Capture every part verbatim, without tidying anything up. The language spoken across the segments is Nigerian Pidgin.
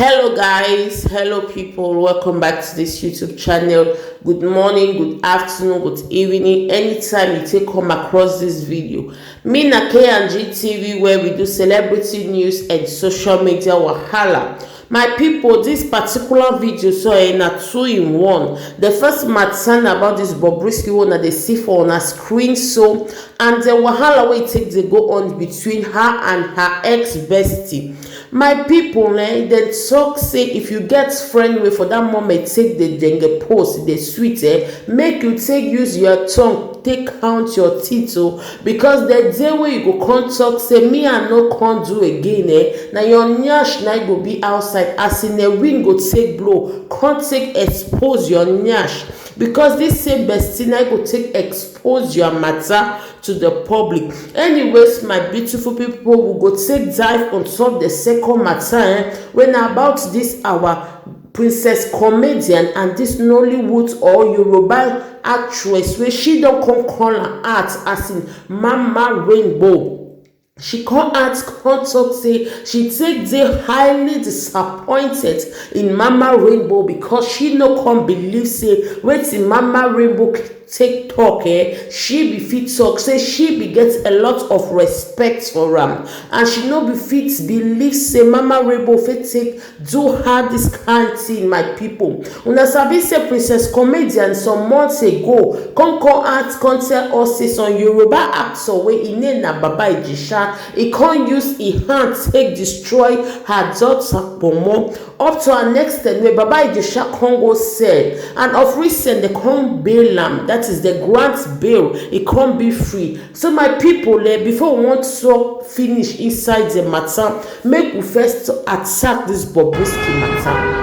Hello guys, hello people, welcome back to this YouTube channel. Good morning, good afternoon, good evening, anytime you take come across this video. Me na K and G T V, where we do celebrity news and social media wahala. My people, this particular video so eh, na two in one. The first matter na about this Bobrisky one that they see for on a screen so, and the wahala wey take dey go on between her and her ex bestie. My people, eh, dem talk say if you get friend wey for that moment take the denge post the sweet eh, make you take use your tongue take count your teeth o, because the day wey you go come talk say me I no come do again eh, na your nyash na go be outside as in a wind go take blow come take expose your nyash, because this same bestie na go take expose your matter to the public. Anyways, my beautiful people, we go take dive on top the second matter eh, when about this our princess comedian and this Nollywood or Yoruba actress wey she don come call am out as in Mama Rainbow. She come out come talk say she take dey highly disappointed in Mama Rainbow because she no come believe say wetin Mama Rainbow take talk eh, she be fit talk say she be get a lot of respect for am and she no be fit believe say Mama Rainbow fit take do her this kind thing. My people, una sabi say Princess Comedian some months ago come come out come tell us say some Yoruba actor wey im name na Baba Ijesha, e come use e hand take destroy her daughter Pomo, up to an extent wey Baba Ijesha come go sell and of recent dem come bail am, that is dem grant bail, e come be free. So my people eh, before we wan talk finish inside the matter, make we first attack this Bobrisky matter.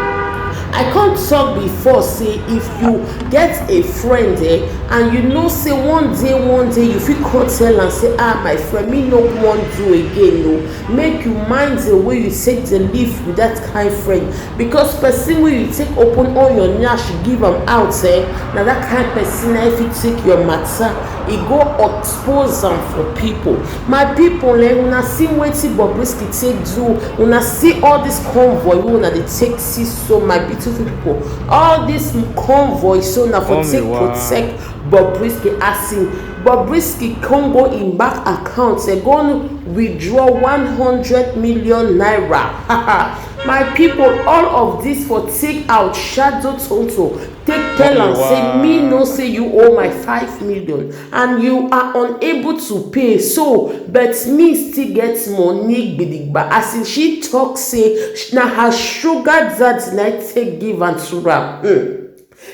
I come talk before say if you get a friend eh, and you know say one day one day you fit come tell am say ah my friend me no wan do again o, make you mind the way you take dey live with that kind friend, because person wey you take open all your nyash give am out eh, na that kind person na fit take your matter e go expose am for people. My people eh, una see wetin Bobrisky take do, una see all this convoy wey una dey take see so, my beautiful people, all this convoy so na for take protect Bobrisky as in Bobrisky come go im bank account eh, go withdraw one hundred million naira. My people, all of this for take out shadow Tonto take tell am say me know say you owe my five million and you are unable to pay, so but me still get money gidigba, as in she talk say na her sugar daddy na take give am to am. Hmm.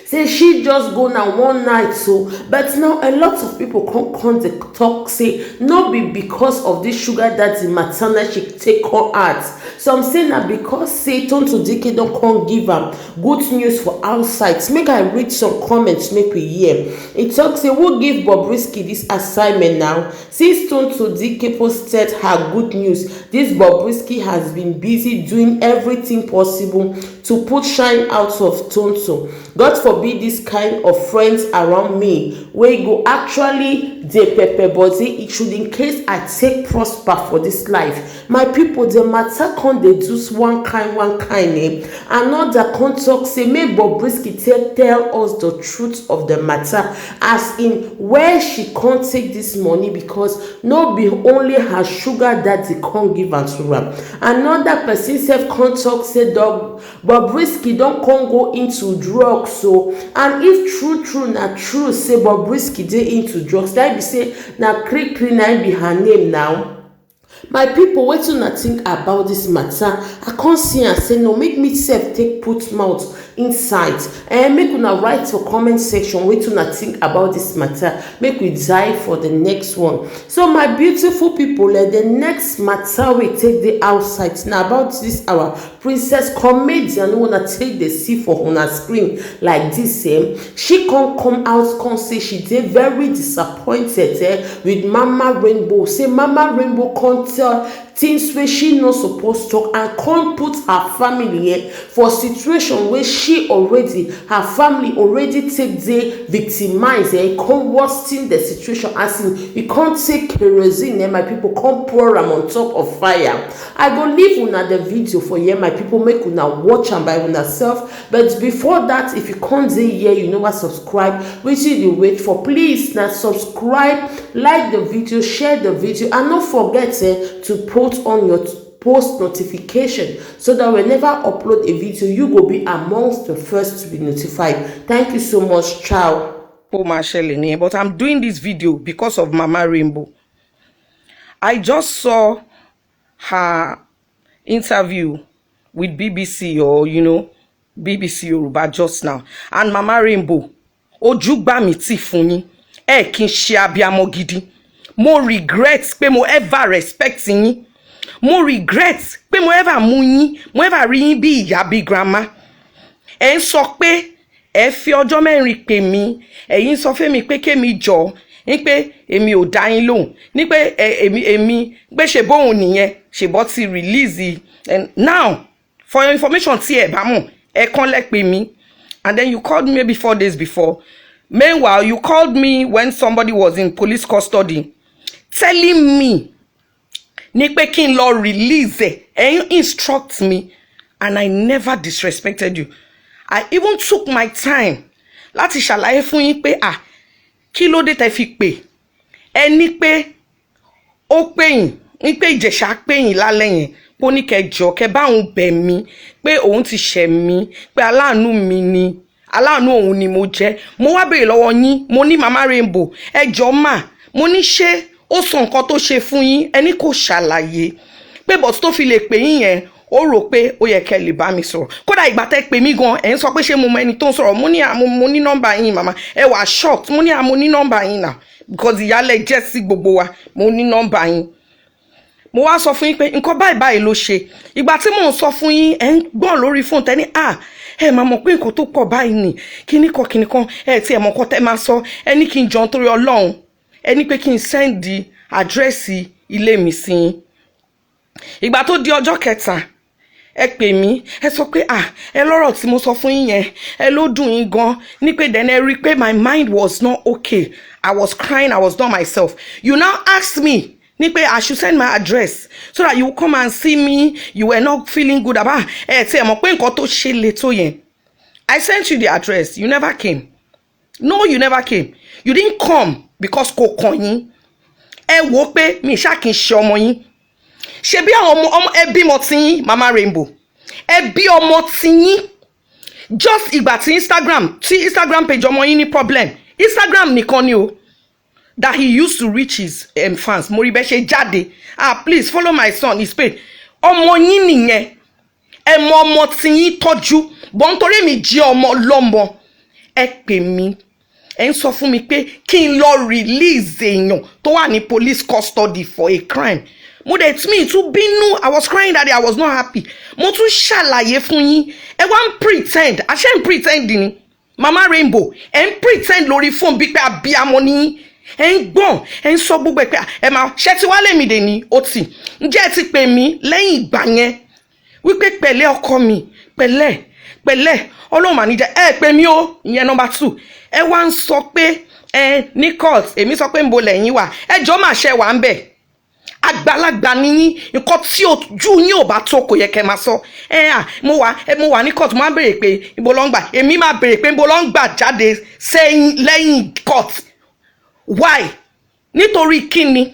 Say she just go na one night so, but now a lot of people come come dey talk say no be because of this sugar daddy matter na she take come out. Some say na because say Tonto Dike don come give am good news for outside. Make I read some comments make we hear. E talk say who give Bobrisky this assignment now? Since Tonto Dike posted her good news, this Bobrisky has been busy doing everything possible to put shine out of Tonto. God forbid this kind of friends around me wey go actually dey pepper body, it should in case I take prosper for this life. My people, the matter come dey do one kind one kind eh. Another come talk say make Bobrisky tell tell us the truth of the matter, as in where she come take this money, because no be only her sugar daddy come give am to am. Another person sef come talk say dog Bobrisky don come go into drugs so, and if true true na true say Bobrisky dey into drugs, that be say na Krikri na im be her name now. My people, wetin una think about this matter? I come see am say no, make me sef take put mouth inside. Eh, make una write for comment section wetin una think about this matter. Make we dive for the next one. So my beautiful people, eh, the next matter we take dey outside na about this our Princess Comedian wey una take dey see for una screen like this eh, she come come out come say she dey very disappointed eh, with Mama Rainbow, say Mama Rainbow come tell things wey she no suppose talk and come put her family, eh, for situation wey she already, her family already take dey victimize, eh, come worsen the situation, as in e come take kerosene, eh, my people, come pour am on top of fire. I go leave una the video for here, my people, make una watch am by una self. But before that, if you come dey here, you never subscribe, wetin you dey wait for? Please na subscribe, like the video, share the video, and no forget, eh, to put on your post notification, so that whenever I upload a video, you go be amongst the first to be notified. Thank you so much. Ciao. Oh, Marshall, but I'm doing this video because of Mama Rainbow. I just saw her interview with B B C, or, you know, B B C Yoruba just now. And Mama Rainbow, ojú gbà mí tì fún yín. Ẹ kì í ṣe abiyamọ gidi. Mo regret pé mo ever respect yín. Mo regret pé mo ever mú yín, mo ever rí yín bí ìyá, bí grandma. Ẹ ń sọ pé ẹ fi ọjọ́ mẹ́rin pè mí, ẹ̀yin sọ fún mi pé kémi jọ, ní pé èmi ò dá yín lóhùn, ní pé, ẹ, èmi, èmi, pé ṣe bóun nìyẹn, ṣe bọ́ ti release. And now, for your information, tí ẹ bá mọ̀, ẹ kàn lẹ pè mí, and then you called me maybe four days before. Meanwhile, you called me when somebody was in police custody, telling me ní pé kí n lọ release ẹ̀, ẹ̀ ń instruct me, and I never disrespected you. I even took my time láti ṣàlàyé fún yín pé, ah, kí ló dé tẹ́ fi pè? Ẹ ní pé ó pè yín, ní pé Ìjẹ̀ṣà pè yín lálẹ́ yẹn, pé ó ní kẹ́ jọ, kẹ́ bá òun bẹ̀ mí, pé òun ti ṣẹ̀ mí, pé aláàánú mi ni, aláàánú òun ni mo jẹ́. Mo wá béèrè lọ́wọ́ yín, mo ní, Mama Rainbow, ẹ jọ mà, mo ní, ṣé ó sọ nǹkan tó ṣe fún yín? Ẹ ní kò ṣàlàyé, pé but tó fi lè pè yín yẹn, ó rò pé ó yẹ kẹ́ lè bá mi sọ̀rọ̀. Kódà ìgbà tẹ́ pè mí gan, ẹ̀ ń sọ pé ṣé mo mọ ẹni tó ń sọ̀rọ̀. Mo ní, "Ah, mo, mo ní nọ́mbà yín, màmá." Ẹ wà shocked. Mo ní, "Ah, mo ní nọ́mbà yín náà, because ìyálẹ̀ jẹ́ sí gbogbo wa. Mo ní nọ́mbà yín." Mo wá sọ fún yín pé nǹkan báyìí báyìí ló ṣe. Ìgbà tí mò ń sọ fún yín, ẹ̀ ń gbọ́n lórí fóònù, tẹ́ ní, "Ah, ẹ máa mọ̀ pé nǹkan tó pọ̀ báyìí nì, kíní kan, kíní kan, ẹ tí ẹ mọ̀ nǹkan tẹ́ máa sọ." Ẹ ní kí n jọ nítorí Ọlọ́run, ẹ ní pé kí n send àdírẹ́sì ilé mi sí yín. Ìgbà tó di ọjọ́ kẹta, ẹ pè mí, ẹ sọ pé, "Ah, ẹ lọ́rọ̀ tí mo sọ fún yín yẹn, ẹ ló dùn yín gan." Ní pé then ẹ rí i pé my mind was not okay. I was crying, I was not myself. You now asked me, ní pé I should send my address so that you come and see me. You were not feeling good about, ẹ tí ẹ mọ̀ pé nǹkan tó ṣe le tó yẹn. I sent you the address, you never came. No, you never came. You didn't come because kò kàn yín. Ẹ wò ó pé mi ṣáà kì í ṣe ọmọ yín. Ṣebí àwọn ọmọ, ọmọ, ẹ bímọ ti yín, Mama Rainbow? Ẹ bí ọmọ ti yín. Just ìgbà tí Instagram, tí Instagram page ọmọ yín ní problem, Instagram nìkan ni o, that he used to reach his, um, fans. Mo rí bẹ́ẹ̀ ṣe jáde. Ah, please follow my son, he's paid. Ọmọ yín nìyẹn. Ẹ mọ ọmọ tí yín tọ́jú, bọ́ nítorí mi jí ọmọ lọ́mọ. Ẹ pè mí, ẹ ń sọ fún mi pé kí n lọ release èèyàn tó wà ní police custody for a crime. Mo dẹ̀ tún, mi tún bínú, I was crying that day, I was not happy. Mo tún ṣàlàyé fún yín, ẹ wá ń pretend, àṣẹ ń pretend ni. Mama Rainbow, ẹ ń pretend lórí phone bíi pé abiyamọ ni yín. Ẹ ń gbọ̀n, ẹ ń sọ gbogbo ẹ̀ pé, "Ah, ẹ máa ṣe ti wá lèmi dè ní ó tì." Ǹjẹ́ ẹ ti pè mí lẹ́yìn ìgbà yẹn wípé, "Pẹ̀lẹ́ ọkọ mi, pẹ̀lẹ́, pẹ̀lẹ́, Ọlọ́run mà ní jẹ́." Ẹ pè mí o, ìyẹn number two. Ẹ wá ń sọ pé ẹ ní court, èmi sọ pé ń bo lẹ́yìn wà. Ẹ jọ máa ṣe wà ń bẹ̀. Àgbàlagbà ni yín, nǹkan tí ojú yín ò bá tó kò yẹ kẹ́ máa sọ. Ẹ à, mo wà, ẹ, mo wà ní court, mo máa ń béèrè pé ibo ló ń gbà. Èmi máa béèrè pé ibo ló ń gbà jáde sẹ́yìn, lẹ́yìn court. Why? Nítorí kí ni?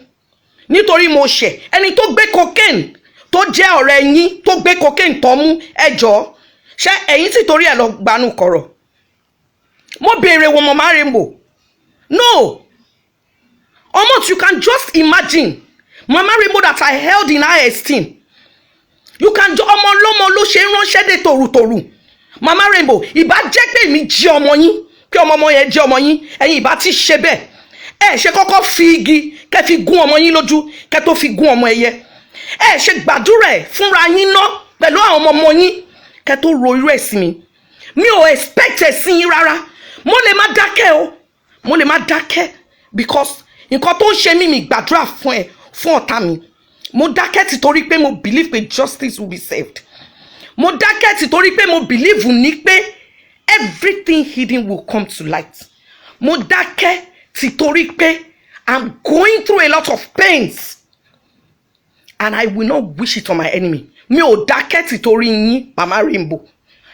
Nítorí mo ṣẹ̀. Ẹni tó gbé cocaine, tó jẹ́ ọ̀rẹ́ yín, tó gbé cocaine tó mú, ẹ jọ̀ọ́, ṣé ẹ̀yin sì torí ẹ̀ lọ gbanú kọ̀rọ̀? Mo béèrè wò, Mama Rainbow. No. Almost you can just imagine Mama Rainbow that I held in high esteem. You can ju-, ọmọ ọlọ́mọ ló ṣe ń ránṣẹ́ dé tòrutòru. Mama Rainbow, ìbá jẹ́ pé èmi jí ọmọ yín, pé ọmọ ọmọ yẹn jẹ́ ọmọ yín, ẹ̀yin ìbá ti ṣe bẹ́ẹ̀. Ẹ ṣe kọ́kọ́ fi igi kẹ́ fi gún ọmọ yín lójú, kẹ́ tó fi gún ọmọ ẹyẹ. Ẹ ṣe gbàdúrà ẹ̀ fúnra yín ná pẹ̀lú àwọn ọmọ ọmọ yín, kẹ́ tó ro irú ẹ̀ sí mi. Mi ò expect ẹ̀ sí yín rárá. Mo lè má dákẹ́ o, mo lè má dákẹ́, because nǹkan tó ń ṣe mí, mi gbàdúrà fún ẹ, fún ọ̀tá mi. Mo dákẹ́ tìtorí pé mo believe pé justice will be served. Mo dákẹ́ tìtorí pé mo believe ní pé everything hidden will come to light. Mo dákẹ́ tìtorí pé I'm going through a lot of pains, and I will not wish it on my enemy. Mi ò dákẹ́ tìtorí yín, Mama Rainbow.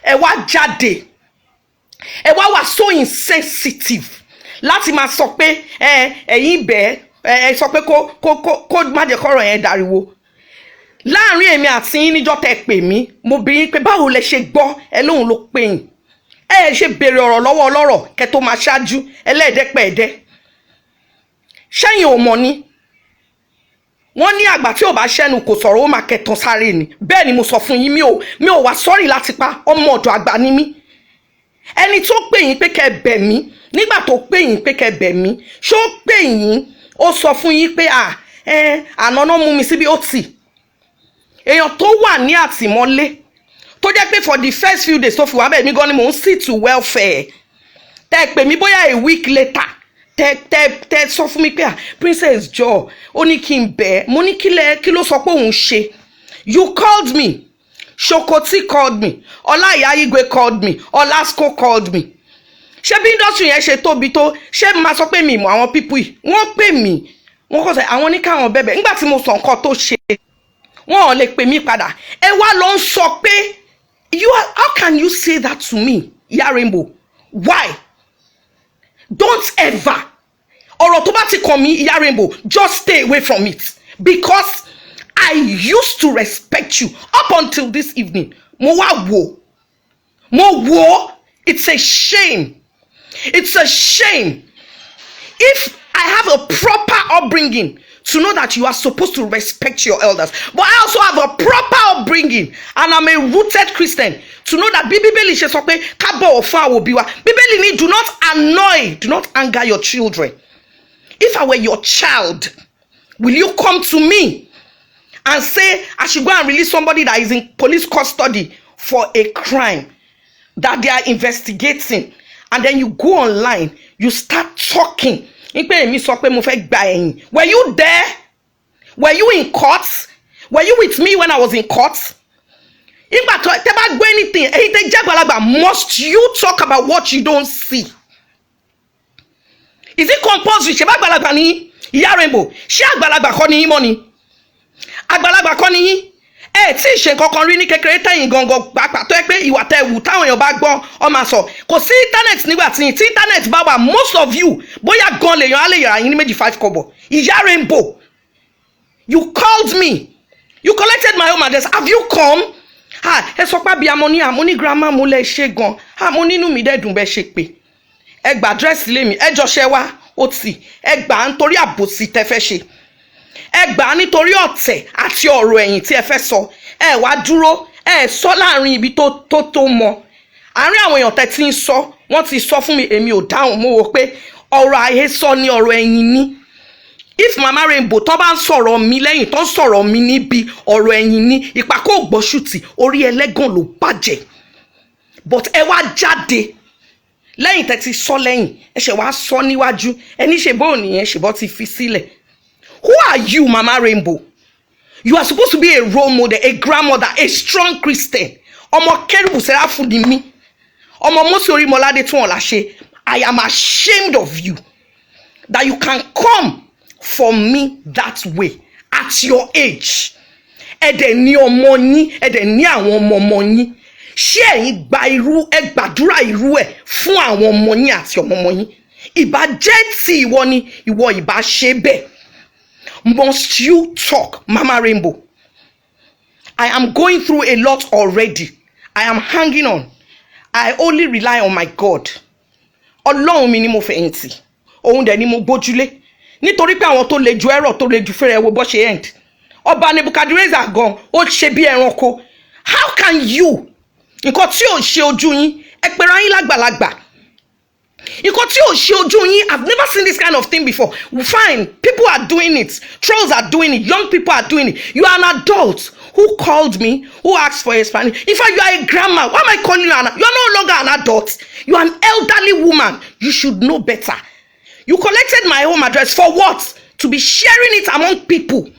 Ẹ wá jáde, ẹ wá wà so insensitive láti máa sọ pé ẹ ẹ̀yin bẹ́ẹ̀ ẹ ẹ sọ pé kó kó kó kó má jẹ́ kọ́rọ̀ yẹn dariwo. Láàrin èmi àti yín, níjọ́ tẹ́ pè mí, mo bi yín pé báwo lẹ ṣe gbọ́, ẹ lóun ló pè yín. Ẹ ṣe béèrè ọ̀rọ̀ lọ́wọ́ ọlọ́rọ̀ kẹ́ tó máa ṣáájú, ẹlẹ́ẹ̀dẹ́pẹ̀ẹ́dẹ́. Ṣẹ́yìn ò mọ̀ ni? Wọ́n ní àgbà tí ò bá ṣẹ́nu kò sọ̀rọ̀, ó máa kẹtàn sáré ni. Bẹ́ẹ̀ ni mo sọ fún yín, mi ò mi ò wá sorry láti pa, ọmọ ọ̀dọ̀ àgbà ni mí. Ẹni tó pè yín pé kẹ́ bẹ̀ mí, nígbà tó pè yín pé kẹ́ bẹ̀ mí, ṣó pè yín, ó sọ fún yín pé à ẹ àná náà mú mi síbi, ó tì? Èèyàn tó wà ní àtìmọ́lé, tó jẹ́ pé for the first few days tó fi wà bẹ́ẹ̀, mi gan ni mò ń see to welfare. Tẹ́ ẹ pè mí bóyá a week later, tẹ́ tẹ́ tẹ́ sọ fún mi pé ah, Princess jọ, ó ní kí n bẹ̀ ẹ́. Mo ní kí lẹ kí ló sọ pé òun ṣe? You called me. Shokoti called me. Ọláìyá Igwe called me. Olasco called me. Ṣé bí industry yẹn ṣe tóbi tó, ṣé máa sọ pé mi mọ̀ àwọn people yìí? Wọ́n pè mí, wọ́n kọ́ sẹ́ àwọn ní káwọn bẹ̀bẹ̀. Nígbà tí mo sọ nǹkan tó ṣe, wọn ò lè pè mí padà. Ẹ wá lọ ń sọ pé you are, how can you say that to me, Ìyá Rainbow? Why? Don't ever, ọ̀rọ̀ tó bá ti kàn mí, Ìyá Rainbow, just stay away from it, because I used to respect you up until this evening. Mo wá wò, mo wò, it's a shame. It's a shame. If I have a proper upbringing to know that you are supposed to respect your elders, but I also have a proper upbringing and I'm a rooted Christian to know that bí Bíbélì ṣe sọ pé ká bọ̀wọ̀ fún àwọn òbí wa, Bíbélì ní do not annoy, do not anger your children. If I were your child, will you come to me and say I should go and release somebody that is in police custody for a crime that they are investigating, and then you go online, you start talking? Nípa èmi sọ pé mo fẹ́ gba ẹ̀yìn. Were you there? Were you in court? Were you with me when I was in court? Nígbà tó tẹ́ bá gbọ́ anything, èyí tẹ́ jẹ́ àgbàlagbà, must you talk about what you don't see? Is it compulsory? Ṣé bá àgbàlagbà ni Ìyá Rainbow? Ṣé àgbàlagbà kọ́ ni yín mọ́ ni? Àgbàlagbà kọ́ ni yín? Ẹ tí ì ṣe nǹkan kan rí ní kékeré tẹ̀yìn gangan pàápàá, tó yẹ pé ìwà tẹ́ wù táwọn èèyàn bá gbọ́ ọ máa sọ. Kò sí internet nígbà tí tí internet bá wà, most of you, bóyá gan lèèyàn á lè yàrá yín ní méjì five kọ́bọ̀. Ìyá Rainbow, you called me, you collected my home address, have you come? Ah, ẹ sọ pé abiyamọ ní àmọ́ ní grandma mo lẹ ṣe gan, àmọ́ nínú mi dẹ́dùn bẹ́ẹ̀ ṣe pé ẹ gba address ilé mi, ẹ jọ ṣe wá, ó tì, ẹ gbà á nítorí àbòsí tẹ́ fẹ́ ṣe, ẹ gbà á nítorí ọ̀tẹ̀ àti ọ̀rọ̀ ẹ̀yìn tí ẹ fẹ́ sọ. Ẹ wá dúró, ẹ sọ láàrin ibi tó tó tó mọ. Àárín àwọn èèyàn tẹ́ ti ń sọ, wọ́n ti sọ fún mi, èmi ò dáhùn. Mo wò pé ọ̀rọ̀ àhesọ ni, ọ̀rọ̀ ẹ̀yìn ni. If Mama Rainbow tó bá ń sọ̀rọ̀ mi lẹ́yìn, tó ń sọ̀rọ̀ mi níbi, ọ̀rọ̀ ẹ̀yìn ni, ìpàkó ògbọ́sùtì, orí ẹlẹ́gàn ló bàjẹ́. But ẹ wá jáde lẹ́yìn tẹ́ ti sọ lẹ́yìn, ẹ ṣe wá sọ níwájú, ẹni ṣe bó nìyẹn, ṣe bọ́ ti fi sílẹ̀. Who are you, Mama Rainbow? You are supposed to be a role model, a grandmother, a strong Christian. Ọmọ Kérúbù Sẹ́ráfù ni mí. Ọmọ Mósè Orímọládé tún ọ̀la ṣe. I am ashamed of you that you can come for me that way at your age. Ẹ dẹ̀ ní ọmọ yín, ẹ dẹ̀ ní àwọn ọmọ ọmọ yín. Ṣé ẹ̀yin gba irú, ẹ gbàdúrà irú ẹ̀ fún àwọn ọmọ yín àti ọmọ ọmọ yín? Ìbá jẹ́ ti ìwọ ni, ìwọ ìbá ṣe bẹ́ẹ̀. Must you talk, Mama Rainbow? I am going through a lot already. I am hanging on. I only rely on my God. Ọlọ́run mi ni mo fẹ̀yìntì, òun dẹ̀ ni mo gbójúlé. Nítorí pé àwọn tó le ju ẹ̀rọ, tó le ju fèrè, ẹ wo bó ṣe end. Ọba Nebuchadnezzar gan, ó ṣe bí ẹranko. How can you? Nǹkan tí ò ṣe ojú yín, ẹ pera yín lágbàlagbà. Nǹkan tí ò ṣe ojú yín, I've never seen this kind of thing before. Fine, people are doing it. Trolls are doing it. Young people are doing it. You are an adult. Who called me? Who asked for explanation? In fact, you are a grandma. Why am I calling you an? You are no longer an adult. You are an elderly woman. You should know better. You collected my home address for what? To be sharing it among people.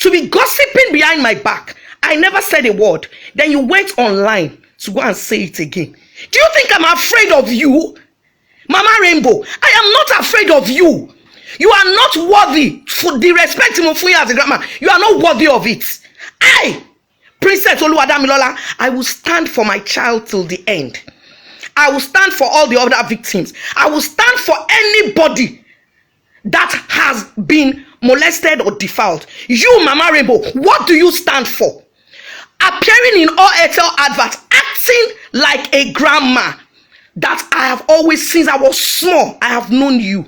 to be gossiping behind my back. I never said a word. Then you went online to go and say it again. Do you think I'm afraid of you? Mama Rainbow, I am not afraid of you. You are not worthy for the respect mo fún yín as a grandma. You are not worthy of it. I, Princess Oluwadamilola, I will stand for my child till the end. I will stand for all the other victims. I will stand for anybody that has been molested or defiled. You, Mama Rainbow, what do you stand for? Appearing in all Airtel adverts, acting like a grandma that I have always, since I was small, I have known you.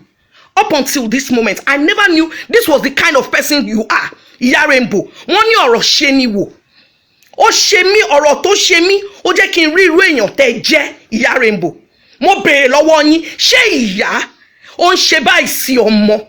Up until this moment, I never knew this was the kind of person you are. Ìyá Rainbow, wọ́n ní ọ̀rọ̀ ṣe ni wò. Ó ṣe mí, ọ̀rọ̀ tó ṣe mí, ó jẹ́ kí n rí irú èèyàn tẹ́ jẹ́, Ìyá Rainbow. Mo béèrè lọ́wọ́ yín, ṣé ìyá ó ń ṣe báyìí sí ọmọ?